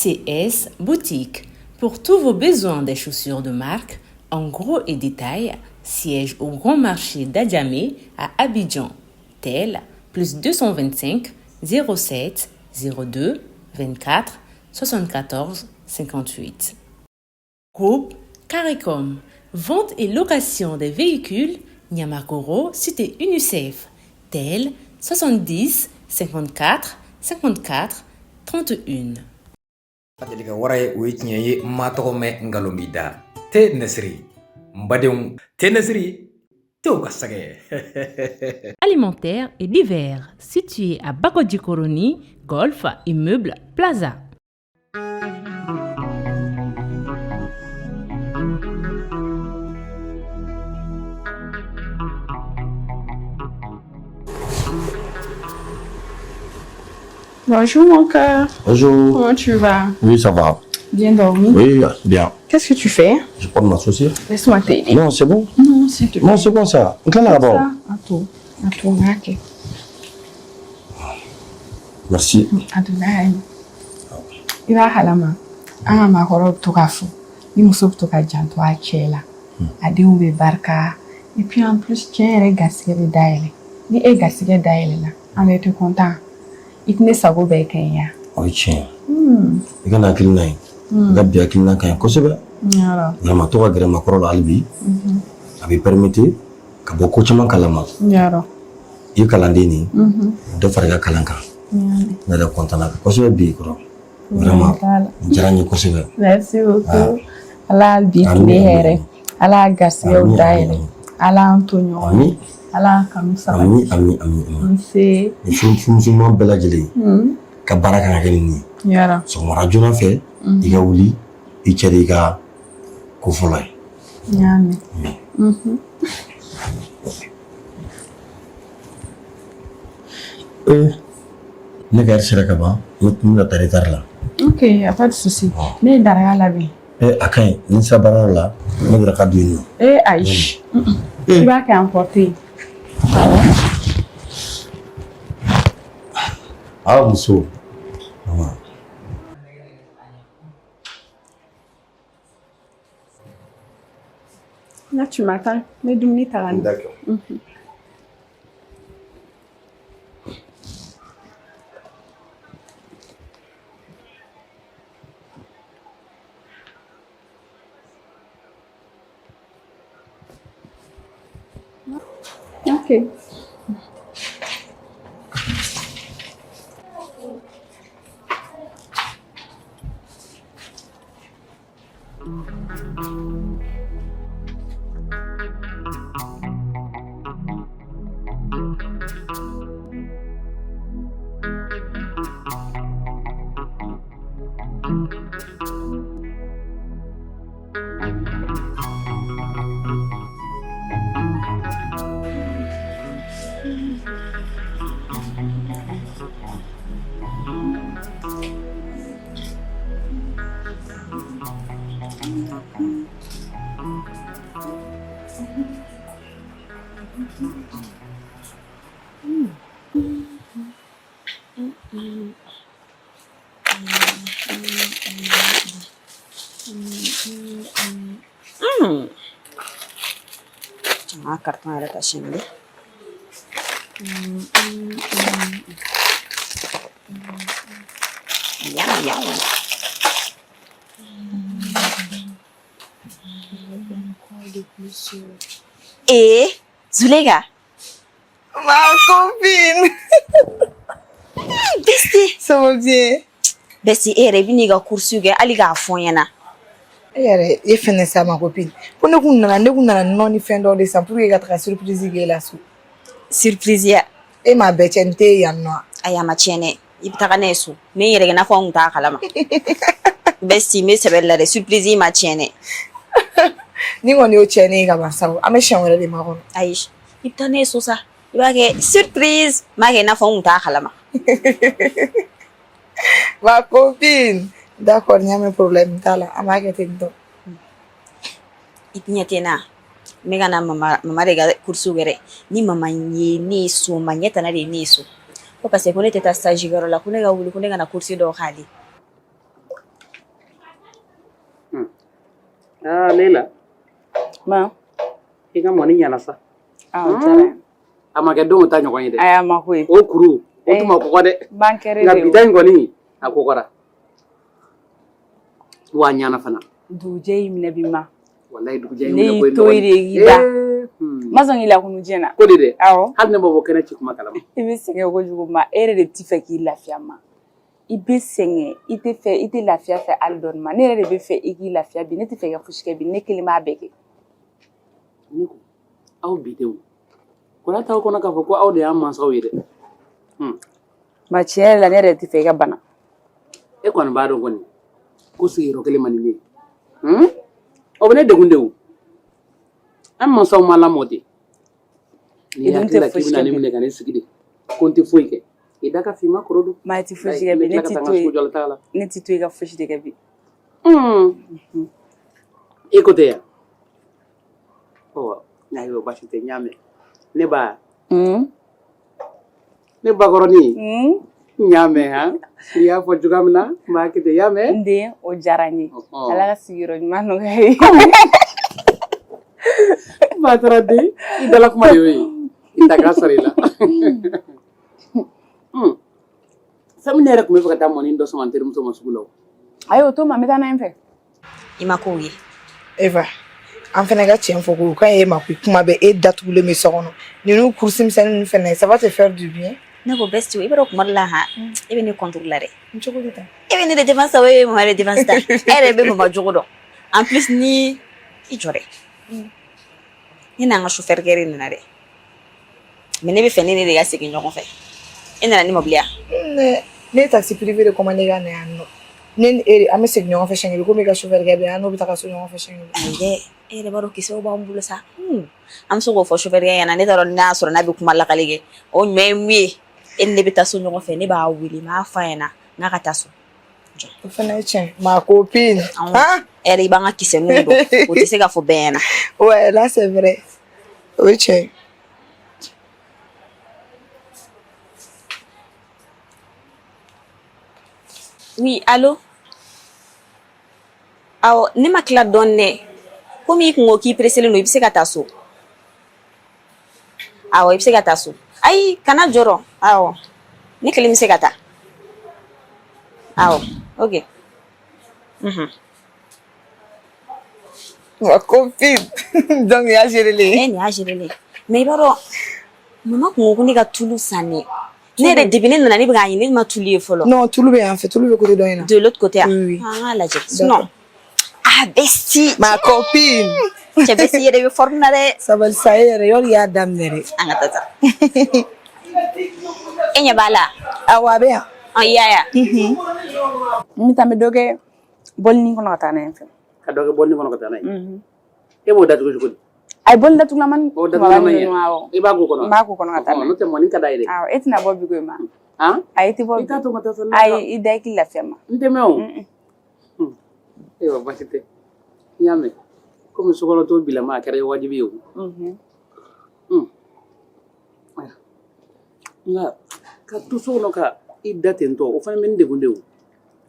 ACS Boutique. Pour tous vos besoins des chaussures de marque, en gros et détail, siège au Grand Marché d'Adjamé à Abidjan. Tel plus 225 07 02 24 74 58. Groupe CARICOM. Vente et location des véhicules, Niamakoro, cité UNICEF. Tel 70 54 54 31. Deli ka wara ye, o ye tiɲɛ ye. N ma tɔgɔ mɛn, nkalon b'i da. Te Nesiri, n badenw, te Nesiri, tew ka sɛgɛ. Alimentaire et divers, situé à Bakodjikoroni, Golf, Immeuble Plaza. Bonjour mon cœur. Bonjour. Comment tu vas? Oui, ça va. Bien dormi? Oui, bien. Qu'est-ce que tu fais? Je prends ma chaussure. Laisse-moi t'aider. Non, c'est bon. Non, s'il te plaît. Non, c'est bon ça. On d'abord. Ça, à toi. À toi, ok. Merci. A donna yan. I b'a kalama, an ka maakɔrɔw bɛ to k'a fɔ ni muso bɛ to ka janto a cɛ la, a denw bɛ barika, et puis en plus cɛ yɛrɛ garisɛgɛ bɛ dayɛlɛ. Ni e garisɛgɛ dayɛlɛla, an bɛɛ tɛ content. I tɛ ne sago bɛɛ kɛ n ye. O ye tiɲɛ ye. I ka nin hakilina ye. I ka bi hakilina ka ɲi kosɛbɛ. Yɔrɔ. Vraiment, to ka gɛrɛ maakɔrɔ la hali bi. A b'i permettre ka bɔ ko caman kalama. Yɔrɔ. I ye kalanden nin, dɔ fara i ka kalan kan. Ne yɛrɛ content na kosɛbɛ bi kɔrɔ. Vraiment, n diyara n ye kosɛbɛ. Merci beaucoup. Ala bi Amin, tile amin, hɛrɛ. amin. Ala y'a garisɛgɛw Amin, dayɛlɛ. amin. Ala y'an to ɲɔgɔn ye. Amin. Ala y'an kanu sabati. Ami, ami, ami, ami. Nse. Ni furumuso ɲuman bɛɛ lajɛlen ka baara kan ka kɛ nin ye. Yɔrɔ. Sɔgɔmada joona fɛ, i ka wuli, i cɛ de y'i ka ko fɔlɔ ye. N y'a mɛn. Ee, ne ka heure sera ka ban, n bɛna taa retard la. Ok, y a pas de souci. Ne ye daraka labɛn. Ee, a ka ɲi, ni n sera baarayɔrɔ la, ne bɛ ka don yen nɔ. Eh, ayi. I b'a kɛ emporter. Awɔ. Aa muso. Maman. Là, tu m'attends. Ne dumuni ta ka na. D'accord. Ok. An ka carton yɛrɛ ta siɲɛ kelen. Yaw yaw. Ee, Zuleka. Ma copine. Bestie. Ça va bien? Bestie, e yɛrɛ i bɛ n'i ka course kɛ hali k'a fɔ n ɲɛna. E yɛrɛ e fɛnɛ sa, ma copine. Ko ne kun nana nɔnɔ ni fɛn dɔw de san pour que ka taga surprise k'e la so. Surprise ya. E m'a bɛɛ cɛ, n tɛ yan nɔ. Ayi, a ma tiɲɛ dɛ. I bɛ taga n'a ye so. N bɛ n yɛrɛ kɛ i n'a fɔ n kun t'a kalama. Bestie, n bɛ sɛbɛ la dɛ, surprise ma tiɲɛ dɛ. Ni kɔni y'o tiɲɛ ne ye ka ban sa, an bɛ siɲɛ wɛrɛ de makɔnɔ. Ayi, i bɛ taa n'a ye so sa. I b'a kɛ surprise, n b'a kɛ i n'a fɔ n kun t'a kalama. Ma copine. D'accord, n y'a mɛn, problème t'a la. An b'a kɛ ten tɔ. I ɲɛ tɛ n na. N bɛ ka na mama mama de ka course kɛ dɛ. Ni mama ye ne ye so, ma ɲɛ tana de ye ne ye so. Ko parce que ko ne tɛ taa stage yɔrɔ la, ko ne ka wuli ko ne ka na course dɔw k'ale. Aa Leila. Ma. I ka mɔni ɲana sa. Ah, o diyara n ye. A ma kɛ donw ta ɲɔgɔn ye dɛ. Ayi, a ma koyi. O kuru, o tun ma kɔgɔ dɛ. Ban kɛra Nka de bi ta in kɔni, a kɔgɔra. Wa a ɲana fana. Dugujɛ y'i minɛ bi ma. Walayi dugujɛ y'i Ne minɛ y'i koyi to yen de k'i da. Ee, hmm. Ma sɔn k'i lakunu diɲɛ na. Ko de dɛ. Awɔ. Hali ne ma bɔ kɛnɛ ci kuma kalama. I bɛ sɛgɛn kojugu ma. E yɛrɛ de t'i fɛ k'i lafiya ma. I bɛ sɛgɛn, i tɛ fɛ, i tɛ lafiya fɛ hali dɔɔni ma. Ne yɛrɛ de bɛ fɛ i k'i lafiya bi. Ne tɛ fɛ i ka fosi kɛ bi. Ne kelen b'a bɛɛ kɛ. Ne ko, aw bidenw, kɔrɔ t'aw kɔnɔ k'a fɔ ko aw de y'an mansaw ye dɛ. Ma tiɲɛ yɛrɛ la, ne yɛrɛ tɛ fɛ i ka bana. E kɔni b'a dɔn kɔni ko sigiyɔrɔ kelen man di ne ye. O bɛ ne degun de o. An mansaw ma lamɔ ten. N'i I dun hakili tɛ la k'i fosi bɛna kɛ ne bi. minɛ ka ne sigi de ko n tɛ foyi kɛ. I da ka finman kɔrɔ don. Ma i tɛ fosi kɛ bi. Ne t'i to yen. Ne t'i to i ka fosi de kɛ bi. E ko tɛ yan. Ɔ ayiwa baasi tɛ n y'a mɛn. Ne ba. Ne bakɔrɔnin. N y'a mɛn han. I y'a fɔ cogoya min na n b'a kɛ ten i y'a mɛn. N den o diyara n ye. Ala ka sigiyɔrɔ ɲuman nɔgɔya i ye. Batara den i dala kuma de y'o ye. I ta k'a sɔrɔ i la. Fɛn min ne yɛrɛ tun bɛ fɛ ka taa mɔni dɔ sama n terimuso ma sugu la o. Ayi o to ma n bɛ taa n'a ye n fɛ. I ma kow ye. Eva, an fana ka tiɲɛ fɔ ko o ka ɲi e ma koyi kuma bɛɛ e datugulen bɛ so kɔnɔ ninnu course misɛnnin ninnu fana ça va te faire du bien. Ne ko besti i b'a dɔn kuma dɔ la han e bɛ ne contre la dɛ. Cogo di tan? E bɛ ne de défense ta e bɛ mama de défense ta e yɛrɛ bɛ mama jogo dɔn en plus ni i jɔ dɛ. Ne n'an ka chauffeur kɛ de nana dɛ. Mais ne bɛ fɛ ne ne de ka segin ɲɔgɔn fɛ. E nana ni mobili ya? Ne ne ye taxi privé de commandé ka na yan nɔ. Ne ni e de an bɛ segin ɲɔgɔn fɛ siɲɛ kelen komi e ka chauffeur kɛ bɛ yan an n'o bɛ taga so ɲɔgɔn fɛ siɲɛ kelen. Ayi dɛ e yɛrɛ b'a dɔn kisɛw b'an bolo sa. An bɛ se k'o fɔ chauffeur kɛ ɲɛna ne t'a dɔn n'a y'a sɔrɔ n'a bɛ kuma lakali kɛ o ɲuman ye mun ye e ni ne bɛ taa so ɲɔgɔn fɛ ne b'a wele n b'a f'a ɲɛna n k'a ka taa so. O fana ye tiɲɛ ma copine. E yɛrɛ i b'an ka kisɛninw dɔn o tɛ se ka fɔ bɛɛ ɲɛna. Ouais là c'est vrai o ye tiɲɛ ye. Oui, allo? Awɔ, ne ma tila dɔɔnin dɛ. Komi i kun ko k'i pressélen don, i bɛ se ka taa so. Awɔ, i bɛ se ka taa so. Ayi, kana jɔrɔ. Awɔ, ne kelen bɛ se ka taa. Awɔ, ok. Mhm. Ma copine. Donc nin y'a géré Eh, nin y'a géré Mais i b'a dɔn, mama kun ko ko ne ka tulu san dɛ. Ne yɛrɛ depuis ne nana ne bɛ k'a ɲini ne ma tulu ye fɔlɔ. Non, tulu bɛ yan fɛ, tulu bɛ côté dɔ in na. De l'autre côté. Oui, oui. An k'a lajɛ. Sinon, ah besti. Ma copine. Cɛ besti yɛrɛ bɛ forme na dɛ. Sabali sa e yɛrɛ yɔrɔ y'a daminɛ dɛ. An ka taa sa. E ɲɛ b'a la? Awɔ, a bɛ yan. Ɔ i y'a ye wa? N bɛ taa n bɛ dɔ kɛ bɔlinin kɔnɔ ka taa n'a ye n fɛ. Ka dɔ kɛ bɔlinin kɔnɔ ka taa n'a ye. E b'o datugu cogo di? Ayi bɔlinin datugulamani. O datugulamani ye. I b'a k'o kɔnɔ? N b'a k'o kɔnɔ ka taa n'a ye. N'o tɛ mɔni ka d'a ye dɛ. Awɔ e tɛna bɔ bi koyi ma. Han? Ayi i tɛ bɔ bi. I t'a to n ka taa sa. Ayi i da i k'i lafiya ma. N tɛ mɛn o. Ayiwa baasi tɛ. N y'a mɛn. Komi sukɔrɔtɔ bilama a kɛra wajibi ye o. Nka ka to so kɔnɔ ka i da ten tɔ o fana bɛ n degun de o.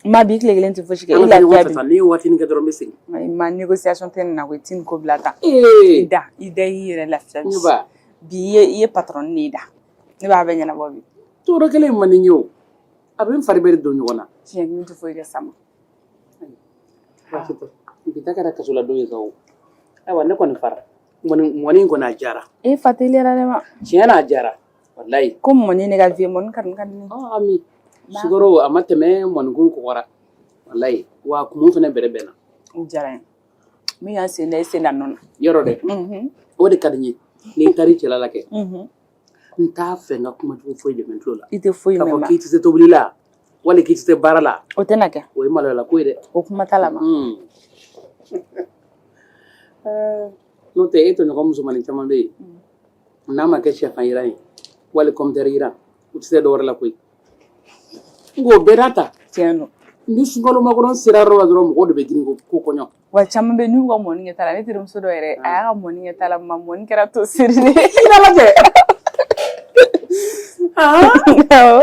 Ma bi tile kelen tɛ fosi kɛ An i ka taa ɲɔgɔn lafiya fɛ bi. sa n'i ye waatinin kɛ dɔrɔn n bɛ segin. Ayi, ma négociation tɛ nin na koyi i tɛ nin ko bila tan. Ee. I da i da i yɛrɛ lafiya bi. Ne ba. Bi i ye patron de ye da. Ne b'a bɛɛ ɲɛnabɔ bi. Tɔɔrɔ kelen in man di n ye o. A bɛ n fari bɛɛ de don ɲɔgɔn na. Tiɲɛ n tɛ foyi kɛ sama. Baasi tɛ. Bi ta kɛra kasoladon ye sa o. Ayiwa ne kɔni fara. Mɔni mɔni in kɔni a diyara. E fa teliyara dɛ ma. Tiɲɛ na a diyara. Walayi. Ko mɔni ne ka vie mɔni kanu ka di ne ye. Ami. Sukaro a ma tɛmɛ mɔnikuru kɔgɔra. Walayi. Wa kumu fana bɛrɛ bɛnna. O diyara n ye. Min y'an sen da i sen da nɔ na. Yɔrɔ dɛ. O de ka di n ye. Ni n taara i cɛla la kɛ. N t'a fɛ n ka kuma jugu foyi de mɛn n tulo la. I tɛ foyi K'a mɛn fɔ ma. k'i tɛ se tobili la wali k'i tɛ se baara la. O tɛna kɛ. O ye maloyala ko ye dɛ. O kuma t'a la ma. N'o tɛ e tɔɲɔgɔn musomanin caman bɛ yen. N'a ma kɛ sɛfan yiran ye wali pɔmutɛri yiran u tɛ se dɔwɛrɛ la koyi. N ko bɛɛ n'a ta. Tiɲɛ don. Ni sunkalo makɔnɔ sera yɔrɔ la dɔrɔn mɔgɔw de bɛ girin ko kɔɲɔ. Wa caman bɛ n'u ka mɔni kɛ ta la ne terimuso dɔ yɛrɛ a y'a ka mɔni kɛ ta la ma mɔni kɛra to sirilen. I n'a lajɛ.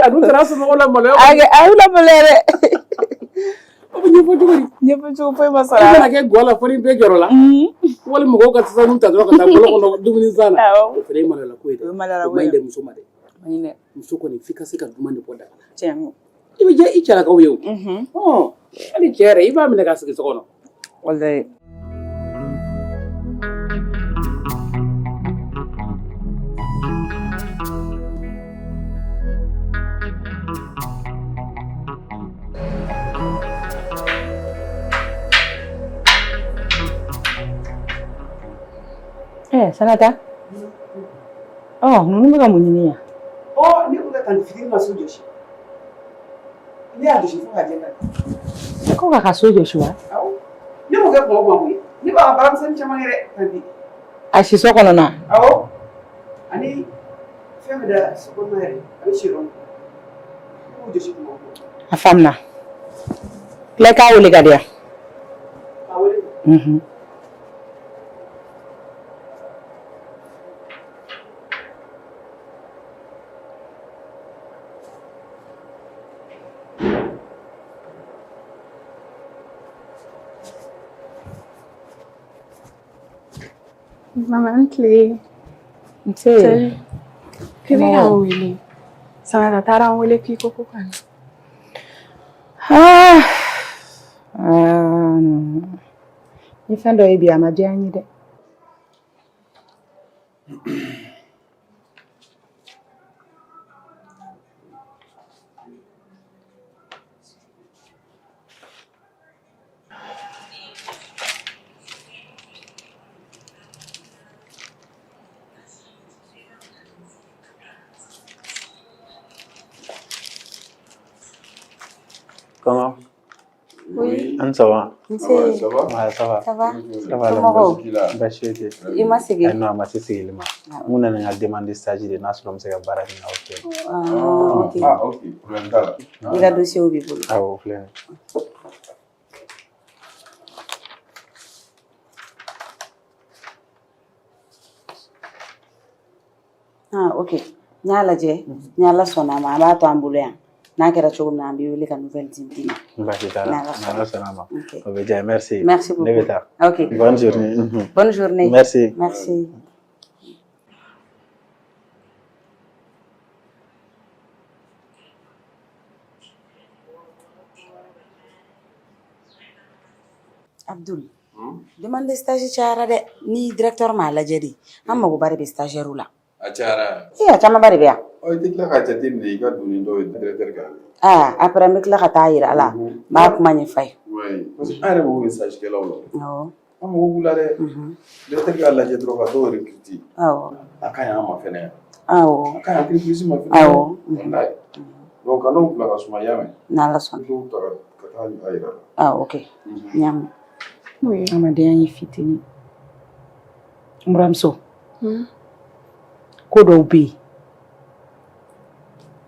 A dun taara somɔgɔw lamaloya. A y'u lamaloya dɛ. O bɛ bɛ ɲɛfɔ cogo di? Ɲɛfɔ cogo foyi ma sɔrɔ I a la. mana kɛ gwa la fo ni bɛɛ jɔrɔ la. Wali mɔgɔw ka sanu ta dɔrɔn ka taa bɔlɔn kɔnɔ dumuni san na. Awɔ. O fana ye maloyala ko ye dɛ. O ye maloyala O ko man ye. ɲi dɛ muso ma dɛ. O man ɲi dɛ. Muso kɔni f'i ka se ka duman de bɔ daga la. Tiɲɛ don. I bɛ diya i cɛlakaw ye o. Ɔ hali cɛ yɛrɛ i b'a minɛ k'a sigi so kɔnɔ. Walayi. Sanata. Ɔ, ninnu bɛ ka mun ɲini yan? Ɔ, ne ko ka tantie Fitiri ka so jɔsi. Ne y'a jɔsi fo ka jɛ ka Ko k'a ka so jɔsi wa? Awɔ. Ne m'o kɛ kuma o kuma koyi. Ne b'a ka baaramisɛnnin caman kɛ dɛ tantie. A siso kɔnɔ na? Awɔ. Ani fɛn bɛ da so kɔnɔna yɛrɛ, a bɛ si yɔrɔ min. Ne b'o jɔsi kuma o kuma. A faamuna. Tila i k'a wele ka di yan. K'a wele. Mhm. Mama n tile. Nse. Salut. K'i bɛ ka n wele. Sanata taara n wele k'i ko ko ka na. Ah. Ah, non. Ni fɛn dɔ ye bi a ma diya n ye dɛ. Comment? Oui. An ça va? Nse. Ça va? Ouais, ça va. Ça va? Ça va, Somɔgɔw? Baasi foyi tɛ. I ma sigi? Ayi, non, a ma se sigili ma. N kun nana n ka demande de stage de n'a sɔrɔ n bɛ se ka baara kɛ n'aw fɛ. Ah, ok. Ah, ok. Problème t'a la. I ka dossier b'i bolo. Awɔ, o filɛ nin ye. Ah, ok. N y'a lajɛ, ni Ala sɔnna a ma, an b'a to an bolo yan. N'a kɛra cogo min na, an b'i wele ka nouvelle di ma. Baasi t'a la. N'Ala sɔnna. N'Ala sɔnna a ma. Ok. O bɛ diya n ye. Merci. Merci beaucoup. Ne bɛ taa. Ok. Bonne journée. Mhm. Bonne journée. Merci. Merci. Abdul, demande de stage cayara dɛ. Ni directeur m'a lajɛ de, an magoba de bɛ stagiaire la. A cayara. Ee, a camanba de bɛ yan. Ɔ, i tɛ tila k'a jateminɛ i ka don ni dɔw ye directeur kan. Aa, après an bɛ tila ka taa yira a la. N b'a kuma ɲɛf'a ye. Oui, parce que an yɛrɛ mago bɛ stage kɛlaw la. Awɔ. An mago b'u la dɛ. Directeur k'a lajɛ dɔrɔn ka dɔw recruter. Awɔ. A ka ɲi an ma fɛnɛ. Awɔ. A ka ɲi entreprise ma fɛnɛ. Awɔ. Walayi. Donc ka n'o bila ka suma i y'a mɛn. N'Ala sɔnna. Dɔw ta ka taa a yira la. Ah, ok. N y'a mɛn. Adamadenya ye fitinin. N buramuso, ko dɔw bɛ yen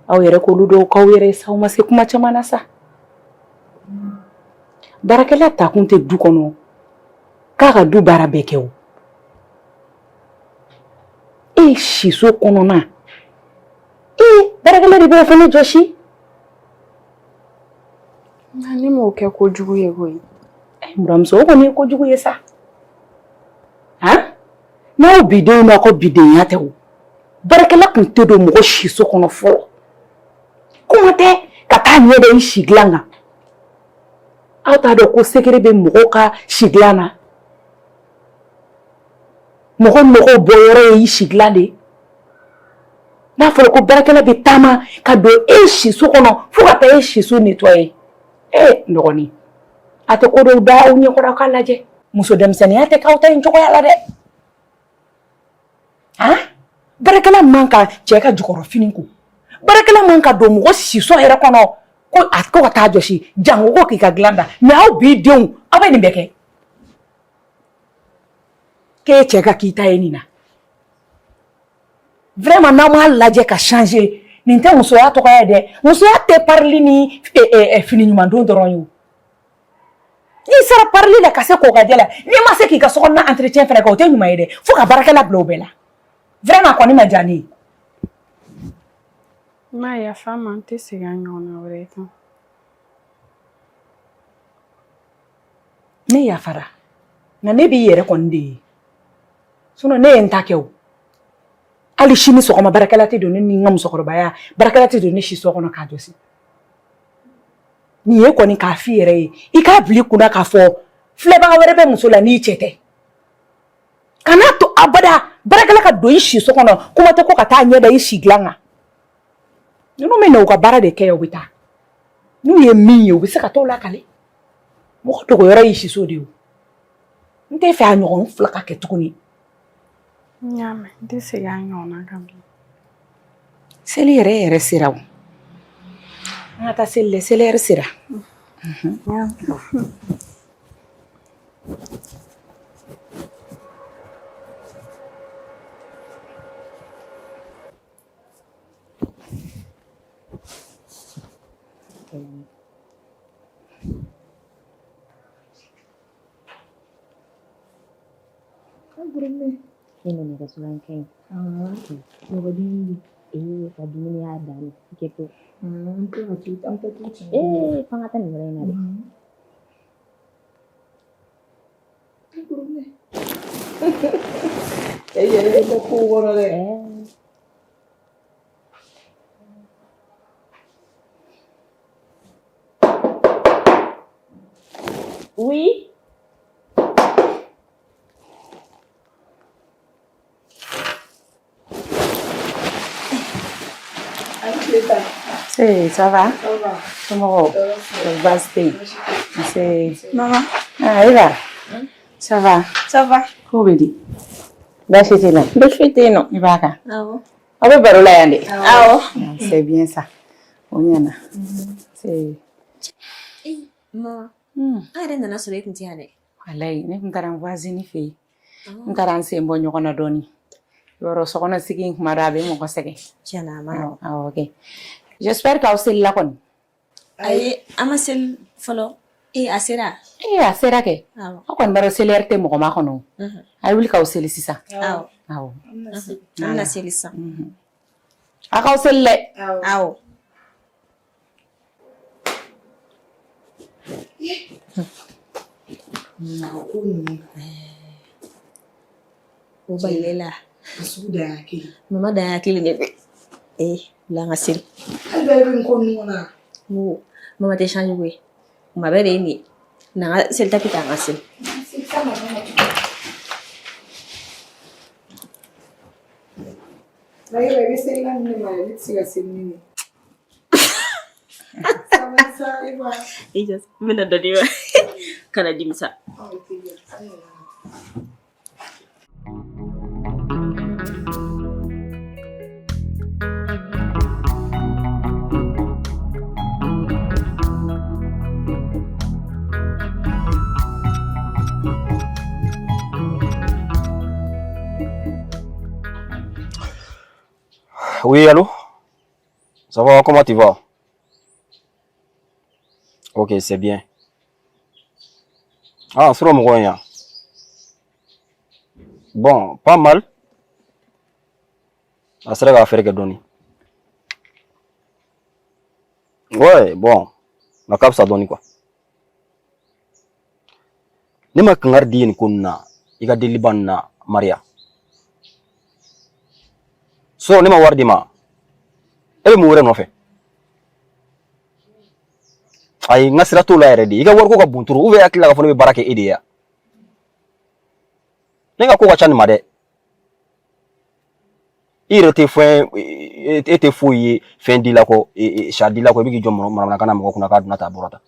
aw yɛrɛ k'olu dɔw k'aw yɛrɛ ye sa, aw ma se kuma caman na sa. Baarakɛla takun tɛ du kɔnɔ k'a ka du baara bɛɛ kɛ o. E siso kɔnɔna, ee baarakɛla de b'o fana jɔsi. Nka ne m'o kɛ kojugu ye koyi. N buramuso, o kɔni ye kojugu ye sa. Han? N'aw bidenw n'aw ka bidenya tɛ o. Baarakɛla tun tɛ don mɔgɔ siso kɔnɔ fɔlɔ. Kuma tɛ ka taa ɲɛ da i si dilan kan. Aw t'a dɔn ko secret bɛ mɔgɔw ka si dilan na. Mɔgɔ nɔgɔ bɔ yɔrɔ ye i si dilan de ye. N'a fɔra ko baarakɛla bɛ taama ka don e siso kɔnɔ fo ka taa e siso nettoyer. E n dɔgɔnin, a tɛ ko dɔw da aw ɲɛkɔrɔ aw k'a lajɛ. Muso denmisɛnninya tɛ k'aw ta in cogoya la dɛ. Han? Baarakɛla man ka cɛ ka jukɔrɔfini ko. Baarakɛla man ka don mɔgɔ siso yɛrɛ kɔnɔ ko a ko ka taa jɔsi jango ko k'i ka dilan da. Mais aw bi denw aw bɛ nin bɛɛ kɛ. K'e cɛ ka k'i ta ye nin na. Vraiment n'aw m'a lajɛ ka changer nin tɛ musoya tɔgɔ ye dɛ. Musoya tɛ parili ni fini ɲuman don dɔrɔn ye o. N'i sera parili la ka se k'o ka jɛ la, n'i ma se k'i ka sokɔnɔna entretien fana kɛ o tɛ ɲuman ye dɛ. Fo ka baarakɛla bila o bɛɛ la. Vraiment a kɔni ma diya ne ye. N ma yafa n ma, n tɛ segin a ɲɔgɔnna wɛrɛ kan. Ne yafara, nka ne b'i yɛrɛ kɔni de ye, sinon ne ye n ta kɛ o. Hali sini sɔgɔma baarakɛla tɛ don ne ni n ka musokɔrɔbaya, baarakɛla tɛ don ne si so kɔnɔ k'a jɔsi. Nin ye kɔni k'a f'i yɛrɛ ye, i k'a bila i kunna k'a fɔ filɛbaga wɛrɛ bɛ muso la n'i cɛ tɛ. Kana to abada baarakɛla ka don i si so kɔnɔ, kuma tɛ ko ka taa ɲɛ da i si dilan kan. Ninnu bɛ na u ka baara de kɛ yan, u bɛ taa. N'u ye min ye, u bɛ se ka t'o lakale. Mɔgɔ dogoyɔrɔ y'i siso de ye. N tɛ fɛ a ɲɔgɔn fila ka kɛ tuguni. N y'a mɛn, n tɛ segin a ɲɔgɔnna kan bilen. Seli yɛrɛ yɛrɛ sera o. An ka taa seli la, seli yɛrɛ sera. E nana ka sɔrɔ an ka ɲi. Mɔgɔ dumuni ee ka dumuni y'a dan ye i kɛ to. Ee f'an ka taa nin yɔrɔ in na dɛ. E yɛrɛ bɛ bɔ kow kɔnɔ dɛ. Oui. Hey, ça va? Ça va. Somɔgɔw? Baasi tɛ yen. Nse. Maman. Ah, Eva. Ça va? Ça va. Ko bɛ di? Baasi t'i la? Baasi foyi tɛ yen nɔ. I b'a kan? Awɔ. Aw bɛ baro la yan de? Awɔ. C'est bien ça. O ɲɛna. C'est Maman. An yɛrɛ nana sɔrɔ e tun tɛ yan dɛ. Walayi, ne tun taara n voisine fɛ yen. N taara n sen bɔ ɲɔgɔn na dɔɔni. Yɔrɔ sokɔnɔ sigi in kuma dɔ a bɛ mɔgɔ sɛgɛn. Tiɲɛna a ma nɔgɔn. Awɔ kɛ. J'espère k'aw selila kɔni. Ayi, an ma seli fɔlɔ. Ee a sera. Ee a sera kɛ. Awɔ. Aw kɔni b'a dɔn seli heure tɛ mɔgɔ makɔnɔ o. A ye wuli k'aw seli sisan. Awɔ. Awɔ. An bɛna seli sisan. A k'aw seli dɛ. Awɔ. Ko ninnu. O balile la. A sugu dan y'a kelen. Mama dan y'a kelen de dɛ. Ee bila an ka seli. Hali bɛɛ bɛ nin ko ninnu kɔnɔ wa? N ko mama tɛ changer koyi. Kuma bɛɛ de ye nin ye. Na an ka seli tapi ta an ka seli. Mayira, i bɛ seli la ni ne ma ye, ne tɛ se ka seli ni nin ye. Sabali sa, Eva. I jɔ n bɛna dɔ d'i ma. Kana dimi sa. Ɔ, i teliya. An nana. Oui, allô? Ça va, comment tu vas? Ok, c'est bien. Ah, sur le Bon, pas mal. A sera ka fɛɛrɛ kɛ dɔɔni. Ouais, bon. A ka fisa dɔɔni quoi. Ne ma kangari di nin ko ninnu na, i ka deliliba ninnu na, Maria. Sɔrɔ ne ma wari d'i ma. E bɛ mun wɛrɛ nɔfɛ? Ayi, n ka sira t'o la yɛrɛ de. I ka wariko ka bon trop. Ou bien hakili la k'a fɔ ne bɛ baara kɛ e de ye wa? Ne ka ko ka ca nin ma dɛ. I yɛrɛ tɛ fɛn, e tɛ foyi ye fɛn di la kɔ, sa di la kɔ, i bɛ k'i jɔ manamanakan na mɔgɔ kunna k'a donna tan a bɔra tan.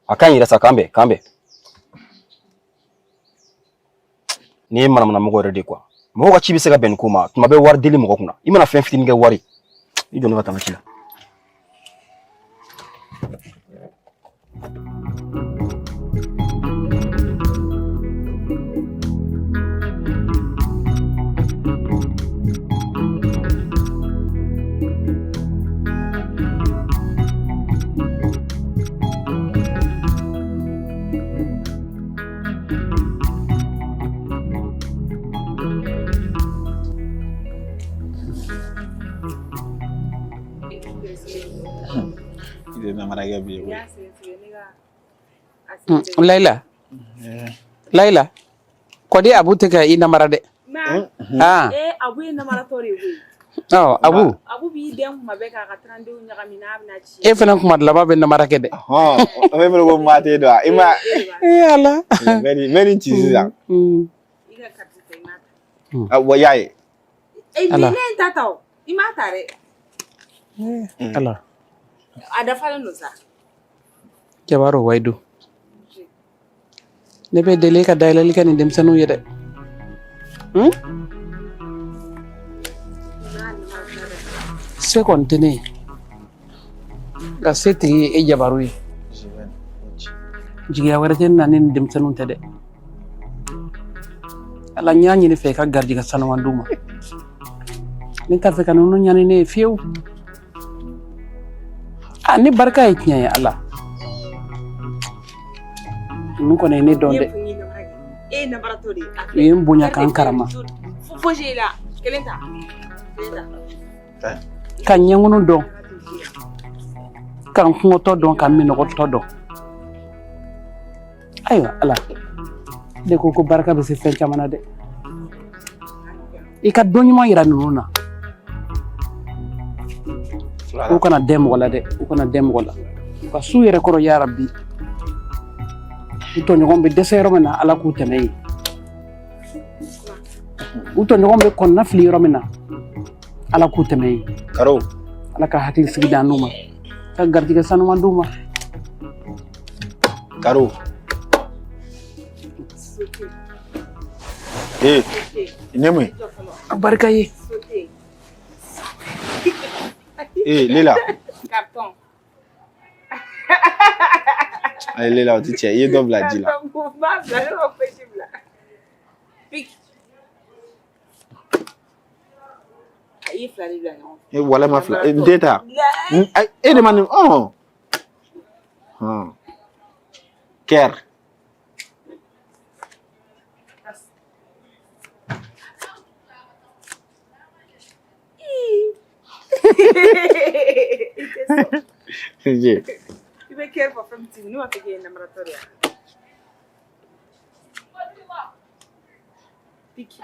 A ka ɲi yɛrɛ sa, k'an bɛn, k'an bɛn. Nin ye manamanamɔgɔ yɛrɛ de quoi. Mɔgɔ ka ci bɛ se ka bɛn nin ko ma, tuma bɛɛ wari deli mɔgɔ kunna. I mana fɛn fitinin kɛ wari, i jɔ ne ka taa n ka ci la. I tɛ namara kɛ bi ye koyi. Layila, Layila, kɔdi Abu tɛ ka i namara dɛ. Ah. Eh, Abu ye namaratɔ de ye koyi. Ɔ, Abu. Abu b'i dɛn kuma bɛɛ k'a ka trandenw ɲagami n'a bɛna ci. E fana kuma dɔ laban bɛ namara kɛ dɛ. Hɔn, o bɛ ko maa tɛ dɔn i ma. Ee Ala. N bɛ nin ci sisan. I ka carte ta, i m'a ta. Ah, wa y'a ye. Eh, Ala. ne ye n ta ta o. I m'a ta dɛ. Ala. A dafalen don sa. Jabaro Wayidu. Ne bɛ deli ka dayɛlɛli kɛ nin denmisɛnninw ye dɛ. Hmm? Se kɔni tɛ ne ye. Nka se tigi ye e Jabaru ye. Jigiya wɛrɛ tɛ ne na ne ni denmisɛnninw tɛ dɛ. Ala n y'a ɲini fɛ i ka garijɛgɛ sanuman d'u ma. Ne t'a fɛ ka ninnu ɲani ne ye fiyewu. A ni barika ye tiɲɛ ye Ala. Ninnu kɔni ye ne dɔn dɛ. E ye namaratɔ de ye. U ye n bonya ka n karama. Fosi la. Kelen ta. Kelen ta. Ka n ɲɛŋunu dɔn. Ka n kɔngɔtɔ dɔn, ka n minnɔgɔtɔ dɔn. Ayiwa Ala, ne ko ko barika bɛ se fɛn caman na dɛ. I ka don ɲuman yira ninnu na. U kana dɛn mɔgɔ la dɛ, u kana dɛn mɔgɔ la. U ka s'u yɛrɛ kɔrɔ yarabi. U tɔɲɔgɔn bɛ dɛsɛ yɔrɔ min na, Ala k'u tɛmɛ yen. U tɔɲɔgɔn bɛ kɔnɔna fili yɔrɔ min na, Ala k'u tɛmɛ yen. Karo. Ala ka hakili sigi d'an n'u ma. Ka garijɛgɛ sanuman d'u ma. Karo. Ee, nin ye mun ye? A barika ye. Ee, Lela. Carton. Ayi Lela, o ti tiɲɛ. I ye dɔ bila ji la. Carton ko n b'a bila, ne ma fosi bila. Pique. A ye fila de bila ɲɔgɔn fɛ. E walahi ma fila. N tɛ ta. E de ma nin ɔn. Hɔn. Kɛr. Je. I bɛ kɛri fɔ fɛn min tigi ne b'a fɔ k'e ye namaratɔ de ye. Pique.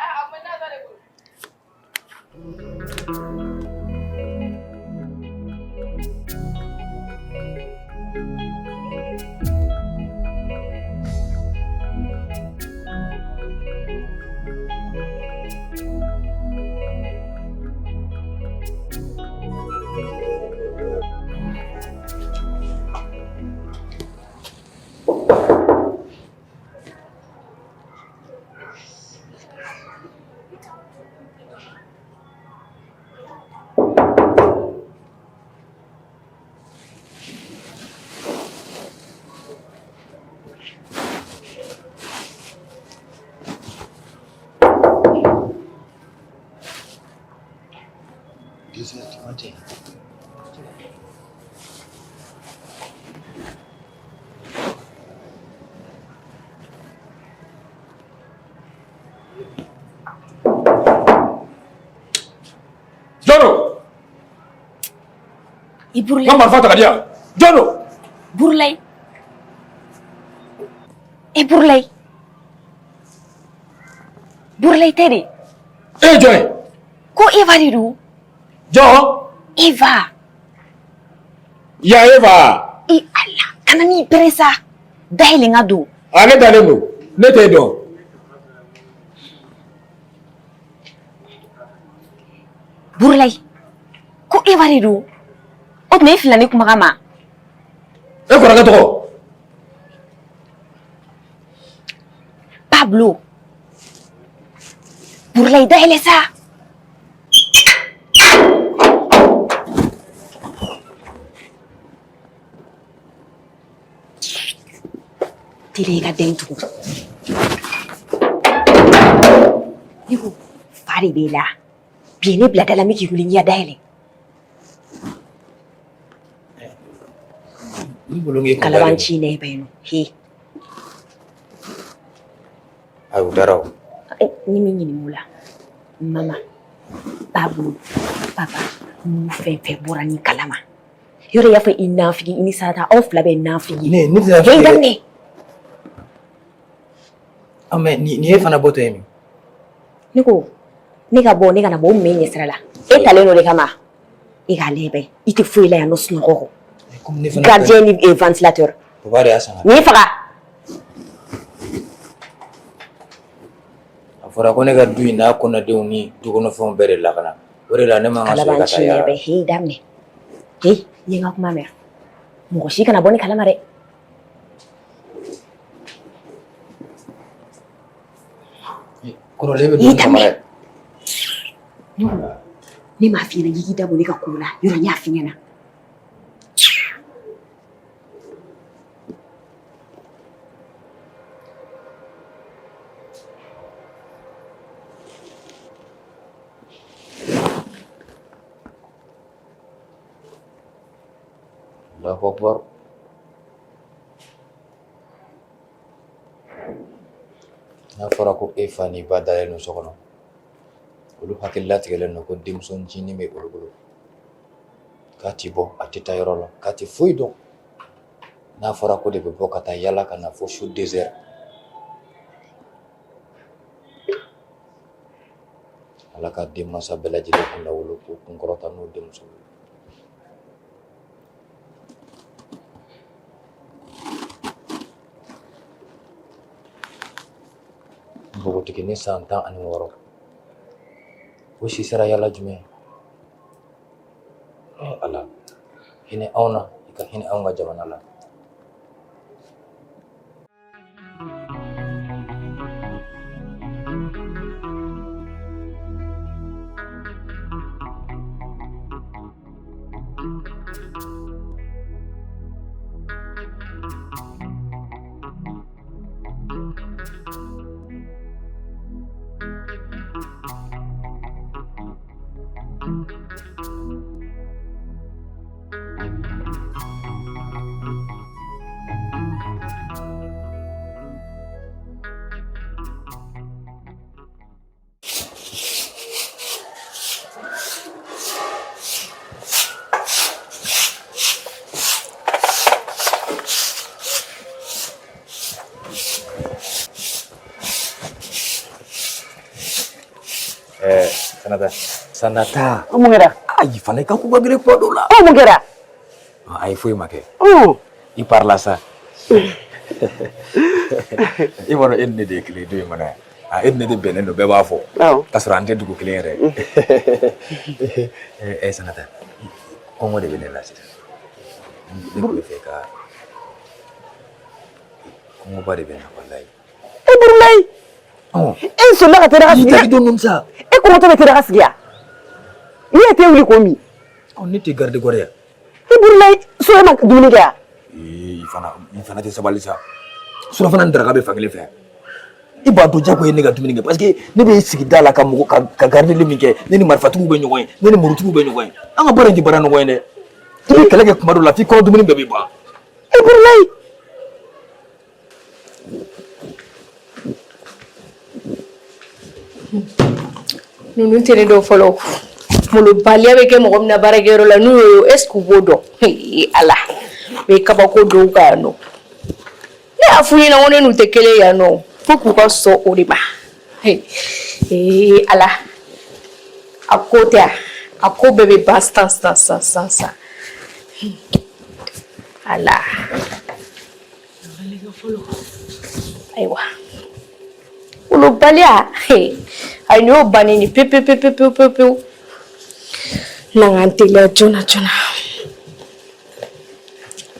Jɔn I Burulayi. N ka marifa ta ka di yan. Jɔn don? Burulayi. E Burulayi. Burulayi tɛ de. E ye jɔn ye? Ko Eva de don. Jɔn? Eva. Ya Eva. E Ala, kana n'i pɛrɛn sa. Dayɛlɛ n ka don. A ne dalen don. Ne t'e dɔn. Burulayi. Ko Eva de don. O tuma e filila ne kumakan ma. E kɔrɔkɛ tɔgɔ? Pablo. Burulayi dayɛlɛ sa. Teliya i ka den tugu. Ne ko fa de b'e la. Bi ye ne bila da la n bɛ k'i wele n k'i ka dayɛlɛ. Ne bolo k'e kun Kalaban ci ne ba yen nɔ. He. Ayi o dara o. Ni min ɲininka o la. Mama, Pablo, papa, n'u fɛn fɛn bɔra nin kalama. Yɔrɔ i y'a fɔ i nafigi i ni Sarata aw fila bɛɛ nafigi. Ne tɛ nafigi He dɛ. daminɛ. Ah, mais nin ye fana bɔtɔ ye min? Ne ko ne ka bɔ, ne kana bɔ, o mun bɛ ɲɛ sira la? E talen don de kama. E k'a lajɛ, i tɛ foyi la yan nɔ sunɔgɔ kɔ. Comme ne fana Gardien ni ventilateur. Papa de y'a san ka Nin faga. A fɔra ko ne ka du in n'a kɔnɔdenw ni dukɔnɔfɛnw bɛɛ de lakana. O de la ne man ka sɔrɔ i ka taa Kalabanci yaala. ɲɛ bɛ heyi daminɛ. Heyi, i ye n ka kuma mɛn. Mɔgɔ si kana bɔ ne kalama dɛ. Kɔrɔlen bɛ I dumuni daminɛ. kama dɛ. Ne ko ne m'a f'i ɲɛna k'i k'i da bɔ ne ka ko la. Yɔrɔ n y'a f'i ɲɛna. Allahu akbar. N'a fɔra ko e fa n'i ba dalen don so kɔnɔ, olu hakili latigɛlen don ko denmuso ncinin bɛ olu bolo, k'a ti bɔ, a tɛ taa yɔrɔ la, k'a ti foyi dɔn. N'a fɔra ko de bɛ bɔ ka taa yala ka na fo su 2 heures. Ala ka denmansa bɛɛ lajɛlen kunnawolo k'u kunkɔrɔta n'u denmuso ye. Npogotiginin san 16, o si sera yala jumɛn? Eh Ala, hinɛ anw na, i ka hinɛ anw ka jamana la. Sanata, Sanata. Mun kɛra? Ayi fana i ka ko ka gɛlɛn kuma dɔw la. Ɔ, mun kɛra? Ayi, foyi ma kɛ. I parila sa. I b'a dɔn e ni ne de ye kelen ye du in kɔnɔ yan. Ah, e ni ne de bɛnnen don, bɛɛ b'a fɔ. K'a sɔrɔ an tɛ dugu kelen yɛrɛ. Ɛ Sanata, kɔngɔ de bɛ ne la sisan. Ne tun bɛ fɛ ka kɔngɔba de bɛ n na walayi. E Burulayi! E solila ka tɛ daga sigi. I tɛ don sa. E kɔngɔtɔ bɛ tɛ daga sigi yan. Ne ye te wuli k'o min. Ne tɛ garde corps ye. E Burulayi, so e ma dumuni kɛ yan? Ee, i fana tɛ sabali sa. Surafana ni daraka bɛ fankelen fɛ. I b'a dɔn jagoya ye ne ka dumuni kɛ parce que ne bɛ sigida la ka mɔgɔ ka gardeli min kɛ, ne ni marifatigiw bɛ ɲɔgɔn ye, ne ni murutigiw bɛ ɲɔgɔn ye. An ka baara in tɛ baara nɔgɔ ye dɛ. I bɛ kɛlɛ kɛ kuma dɔw la f'i kɔnɔ dumuni bɛɛ bɛ ban. E Burulayi! Ninnu tɛ ne dɔn fɔlɔ. Malobaliya bɛ kɛ mɔgɔ min na baarakɛyɔrɔ la, n'u y'o ye, est ce que u b'o dɔn? Ee Ala, u ye kabako dɔw kan yan nɔ. Ne y'a f'u ɲɛna ko ne n'u tɛ kelen yan nɔ, fo k'u ka sɔn o de ma. Ee Ala, a ko tɛ a, a ko bɛɛ bɛ ban sisan sisan sisan sisan sisan. Ala. Ayiwa, malobaliya, ayi, nin y'o bannen de pewu pewu pewu pewu pewu pewu. Na n ka n teliya joona joona.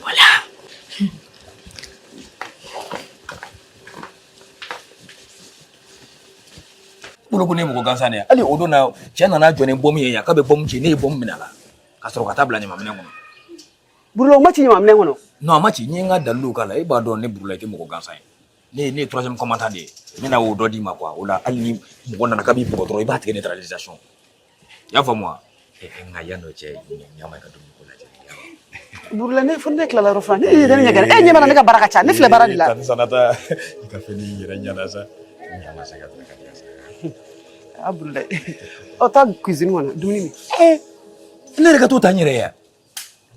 Voilà. Bolo ko ne ye mɔgɔ gansan de ye. Hali o don na, cɛ nana jɔ ni bɔmu ye yan k'a bɛ bɔmu ci, ne ye bɔmu minɛ a la ka sɔrɔ ka taa bila ɲamanminɛn kɔnɔ. Burula, o ma ci ɲamanminɛn kɔnɔ? Non, a ma ci. N ye n ka daliluw k'a la. E b'a dɔn ne Burula, i tɛ mɔgɔ gansan ye. Ne ye troisième commandant de ye. N bɛna o dɔ d'i ma quoi. O la hali ni mɔgɔ nana k'a b'i bugɔ dɔrɔn, i b'a tigɛ neutralisation. I y'a faamu wa? Nka yan'o cɛ, ɲama i ka dumuni ko lajɛ. Burula, ne fo ne tilala yɔrɔ fana ne ye ne ɲɛgɛn e ɲɛ b'a la, ne ka baara ka ca, ne filɛ baara de la. Tani Sanata, i ka fɛn n'i yɛrɛ ɲɛna sa. Ɲama se ka daraka di yan sa. A Burula, ɔ, taa cuisine kɔnɔ, dumuni min. Ne yɛrɛ ka t'o ta n yɛrɛ ye yan.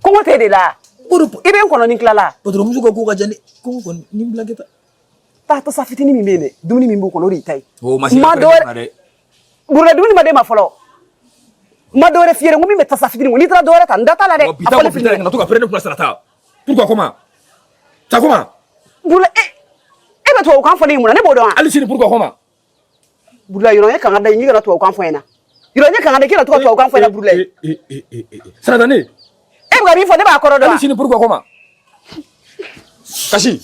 Kɔngɔ tɛ de la. I bɛ n kɔnɔ ni tilala. Patron muso ka ko ka ca ni kɔngɔ kɔni ni n bila kɛ tan. Taa tasa fitinin min bɛ yen dɛ, dumuni min b'o kɔnɔ, o de y'i ta ye. O ma se Ma ka dɔ pɛrɛn wɛrɛ ne kunna dɛ. Burula, dumuni ma d'e ma fɔlɔ. N ma dɔ wɛrɛ f'i ye dɛ, n ko min bɛ tasa fitinin kɔnɔ, n'i taara dɔ wɛrɛ ta, n da t'a la dɛ. Bi A ta fɔlen ko bi filɛ ta nin ye. kana to ka pɛrɛn ne kunna Sarata. Pourquoi, comment? Ça comment? Burula, e bɛ tubabukan fɔ ne ye mun na? Ne b'o dɔn wa? Hali sini, pourquoi, comment? Burula, yɔrɔ ye kan ka da yen, k'i kana tubabukan fɔ n ɲɛna. Yɔrɔ ye kan ka da, k'i kana to ka tubabukan fɔ n ɲɛna, Burula. Sarata ne. E bɛ ka min fɔ, ne b'a kɔrɔ dɔn wa? Hali sini, pourquoi, comment? Kasi.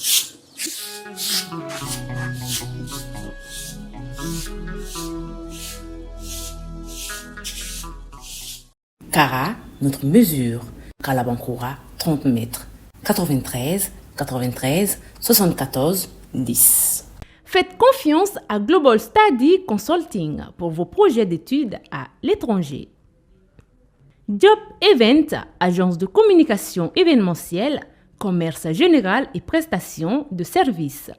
Cara, notre mesure. Kalabankoura, 30 mètres. 93 93 74 10. Faites confiance à Global Study Consulting pour vos projets d'études à l'étranger. Job Event, agence de communication événementielle, commerce général et prestations de services.